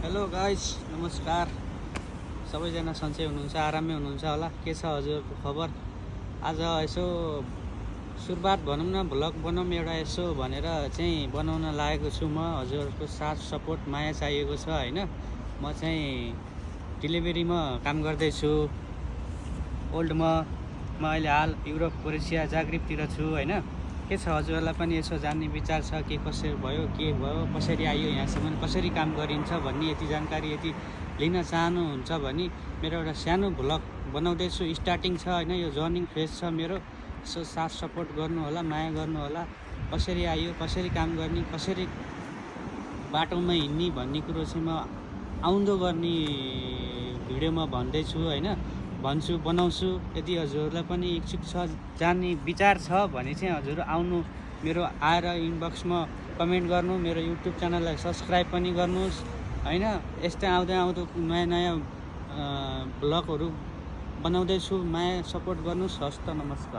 Hello guys, नमस्कार। सबैजना सन्चै हुनुहुन्छ, आरामै हुनुहुन्छ होला। के छ हजुरको खबर? आज यसो सुरुवात भनौँ न, भ्लग बनाऊँ एउटा यसो भनेर चाहिँ बनाउन लागेको छु। म हजुरहरूको साथ सपोर्ट माया चाहिएको छ होइन। म चाहिँ डेलिभरीमा काम गर्दैछु ओल्डमा। म अहिले हाल युरोप, क्रोएसिया, जाग्रेबतिर छु होइन। के छ हजुरहरूलाई पनि यसो जान्ने विचार छ के कसरी भयो, के भयो, कसरी आयो यहाँसम्म, कसरी काम गरिन्छ भन्ने यति जानकारी यदि लिन चाहनुहुन्छ भने मेरो एउटा सानो भ्लग बनाउँदैछु। स्टार्टिङ छ होइन, यो जर्निङ फेज छ मेरो। यसो साथ सपोर्ट गर्नु होला, माया गर्नु होला। कसरी आयो, कसरी काम गर्ने, कसरी बाटोमा हिँड्ने भन्ने कुरो चाहिँ म आउँदो गर्ने भिडियोमा भन्दैछु होइन, भन्छु, बनाउँछु। यदि हजुरहरूलाई पनि इच्छुक छ, जान्ने विचार छ भने चाहिँ हजुर आउनु, मेरो आएर इनबक्समा कमेन्ट गर्नु, मेरो युट्युब च्यानललाई सब्सक्राइब पनि गर्नुहोस् होइन। यस्तै आउँदो नयाँ नयाँ भ्लगहरू बनाउँदैछु। माया सपोर्ट गर्नुहोस्। हस्त, नमस्कार।